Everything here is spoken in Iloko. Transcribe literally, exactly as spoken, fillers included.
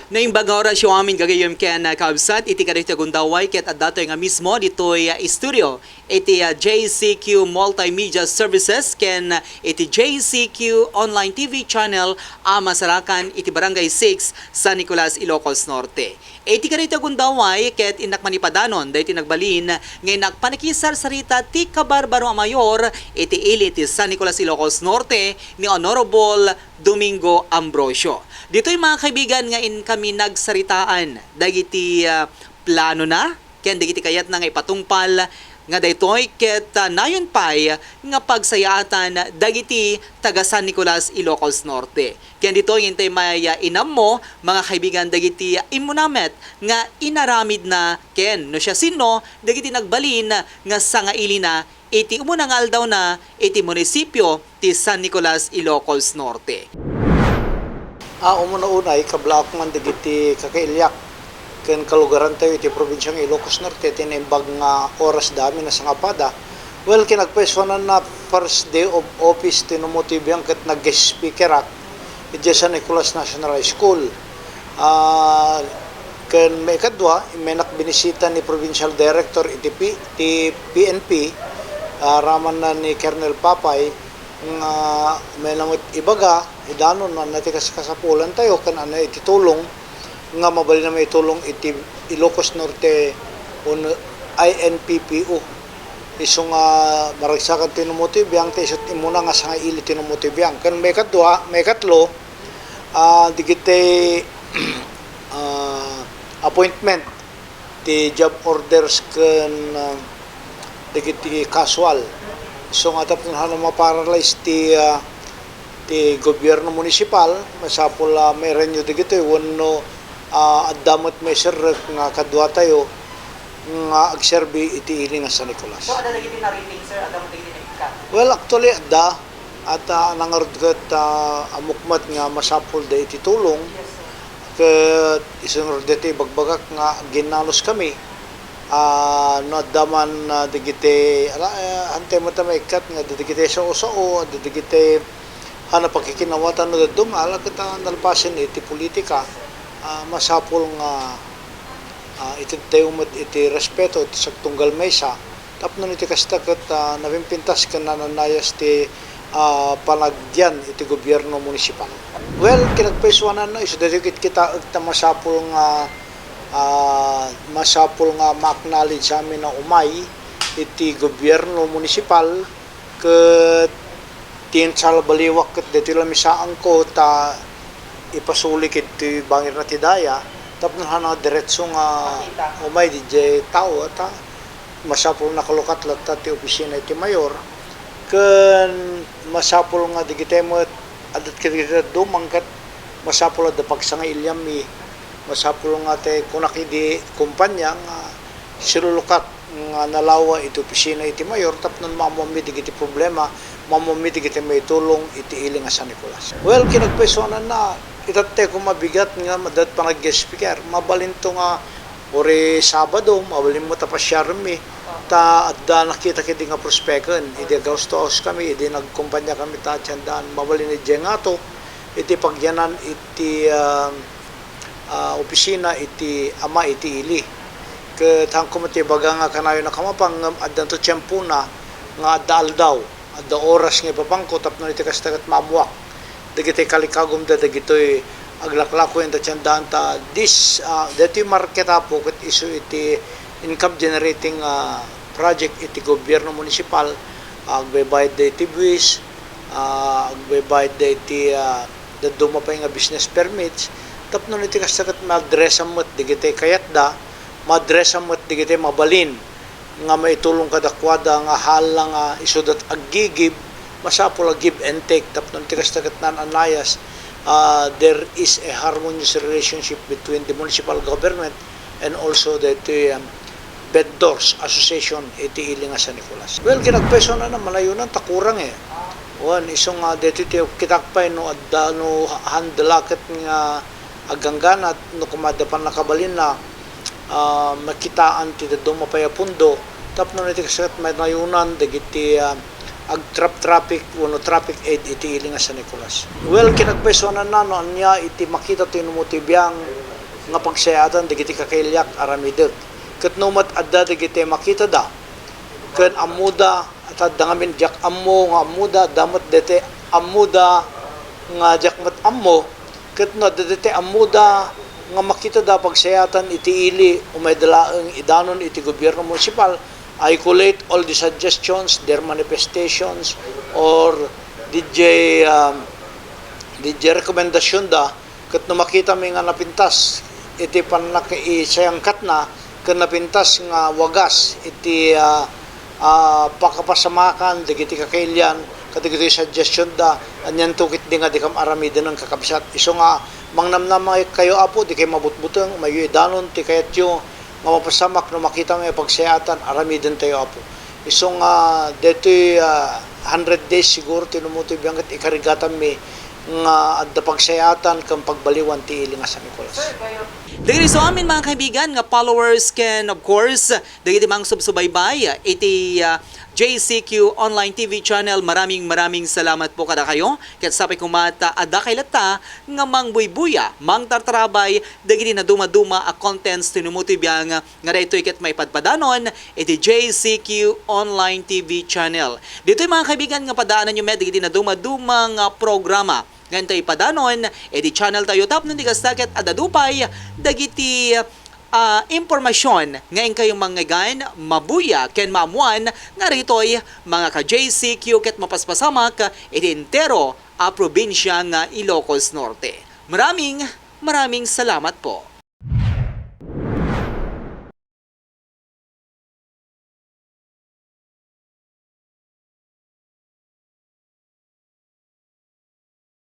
Naimbag nga orasyo amin gagayyem ken, ah, kabsat, iti kadaytoy a gundaway ket addatoy nga mismo ditoy, ah, studio iti, ah, J C Q Multimedia Services ken iti J C Q Online T V Channel a masarakan iti Barangay six, San Nicolas, Ilocos Norte. Iti kadaytoy a gundaway ket innak manipadanon daytoy nagbalin nga innak panakisarsarita ti kabarbaro a mayor iti ili ti San Nicolas, Ilocos Norte, ni Honorable Domingo Ambrosio. Ditoy, mga kaibigan, nga inkami nagsaritaan dagiti, ah, planona ken dagiti kayatna nga ipatungpal nga daytoy ket, ah, nayon pay nga pagsayaatan dagiti taga San Nicolas, Ilocos Norte. Ken ditoy nga intay may, ah, inammo, mga kaibigan, dagiti, ah, immuna met nga inaramidna ken no siasino dagiti nagbalin nga sangailina iti umuna nga aldawna iti munisipio ti San Nicolas, Ilocos Norte. A, umuna unay, kablaak man dagiti kakailiak ken kalugarantayo iti probinsiang Ilocos Norte ti naimbag nga oras da amin a sangapada. Well, kinagpaysuananna first day of office ti Numutoy Biang ket nag-guest speakerak idiay San Nicolas National High School. A, ken maikadua, immaynak binisita ni Provincial Director iti P-, ti P N P, a, ramanna ni Colonel Papay, nga umay na met ibaga, idanon, ania ti kas-, kasapulantayo ken ania iti tulong nga mabalin a maitulong iti Ilocos Norte wenno I N P P O. Isu nga maragsakan ti Numutoy Biang, ta isut' immuna nga sangaili ti Numutoy Biang. Ken maikadua, maikatlo, a, dagiti, a, appointment ti job orders ken, a, dagiti casual. Isu nga tapno hano ma-paralyze ti, a, ti gobierno munisipal, masapul a mairenew dagitoy wenno, a, adda met maiserrek nga kaduatayo nga agserbi iti ili nga San Nicolas. So, adda dagiti nariting, sir? Adda met dagiti naikkat? Well, actually, adda. At, a, nangarud ket, a, ammok met nga masapulda iti tulong. Yes, sir. Ket isungrod daytoy ibagbagak nga aginnanos kami. A, no adda man, a, dagiti, ala, a, hantay met a maikkat nga adda dagiti sao-sao, adda dagiti, a, napakikinawatan no dadduma, ala ket, a, nalpasen iti politika. A, masapul nga, a, itedtayo met iti respeto, iti sagtunggal maysa. Tapno iti kasta ket, a, napimpintas ken naan-annayas ti, a, panagyan iti gobierno munisipal. Well, kinagpaysuananna, isu daytoy kitkitaek ta masapul nga, a, masapul nga ma-acknowledge amin a umay iti gobierno munisipal ket ti insalbaliwak ket daytoy la misaanko ta ipasulik iti bangirna ti daya tapno hana diretso nga umay didiay tao ta masapul nakalukat latta ti opisina iti mayor, ken masapul nga dagiti met adda ket dagiti dadduma ket masapul adda pagsangailianmi, masapul nga ti kunak idi kumpanya nga silulukat nga nalawa iti opisina iti mayor tapno maammoanmi dagiti problema, maammoanmi dagiti maitulong iti ili nga San Nicolas. Well, kinagpaysuananna, itattay ko mabigat nga adda panag-guest speaker. Mabalinto nga Uray Sabado, mabalin met a pasiarenmi, ta adda nakitak idi nga prospeken, idi ag-house to house kami, idi nagkumpanya kami ta atiendaan, mabalin idiay ngato, iti pagyanan iti, ah, ah, opisina iti ama iti ili. Ket haanko met ibaga nga kanayon a kamapang ngem addanto tiempona nga adda aldaw. Adda oras nga ipapangko tapno iti kasta ket maammoak dagiti kalikagumda dagitoy aglaklako ken atiendaan ta dis, ah, daytoy market, Apo, ket isu iti income generating, ah, project iti gobierno munisipal, ah, agbaybayadda iti buwis, ah, agbaybayadda iti, ah, dadduma pay nga business permits tapno iti kasta ket ma-address-am met dagiti kayatda, ma-address-am met dagiti mabalin nga maitulong kadakuada nga haan la nga isuda ti aggigib, masapul a give and take tapno iti kasta ket naan-annayas, ah, there is a harmonious relationship between the municipal government and also the, the, um, vendors association iti ili nga San Nicolas. Well, kinagpaysuananna, manayonan ta kurang, eh. Wen, isu nga daytoy ti kitak pay no adda no handelaket nga aggangganat no koma adda pannakabalinna, ah, makitaan ti dadduma pay a pundo tapno iti kasta ket manayonan dagiti, ah, agtrap-traffic wenno traffic aid iti ili nga San Nicolas. Well, kinagpaysuananna no ania iti makita ti Numutoy Biang, nga pagsayaatan dagiti kakailiak aramidek. Ket no met adda dagiti makitada ken ammoda, ta adda ngamin diak ammo nga ammoda, adda met dagiti ammoda nga diak met ammo, ket no adda dagiti ammoda nga makitada pagsayaatan iti ili, umayda laeng idanon iti gobierno munisipal, I collate all the suggestions, their manifestations, or D J, um, D J rekomendasyonda, ket no makitami nga napintas iti pannakaisayangkatna, ken napintas nga wagas iti, ah, ah, pakapasamakan dagiti kakailian, kadagitoy suggestionda, anianto ketdi nga dikam aramiden, kakabsat. Isu nga mangnamnamkayo, Apo, dikay mabutbuteng, umayyo idanon ti kayatyo, nga mapasamak no makitami a pagsayaatan, aramidentayo, Apo. Isu nga detoy, ah, hundred days siguro ti lumutoy biang ket ikarigatanmi nga adda pagsayaatan ken pagbaliwan ti ili nga San Nicolas. Dagiti isu amin, mga kaibigan, nga followers ken, of course, dagiti mangsubsubaybay iti, ah, J C Q Online T V Channel, maraming, maraming salamat po kadakayo. Ket sapay koma ta adda kay latta nga mangbuybuya, mangtartarabay dagiti nadumaduma a contents ti lumutoy biang nga daytoy ket maipadpadanon iti J C Q Online T V Channel. Ditoy, mga kaibigan, nga padaananyo met dagiti nadumaduma nga programa nga intayo ipadanon iti channel tayo tapno di kasta ket adda pay dagiti, ah, impormasyon nga inkayo mangngeggan, mabuya ken maammuan nga daytoy, mga ka-J C Q, ket mapaspasamak iti entero a probinsia nga Ilocos Norte. Maraming, maraming salamat po.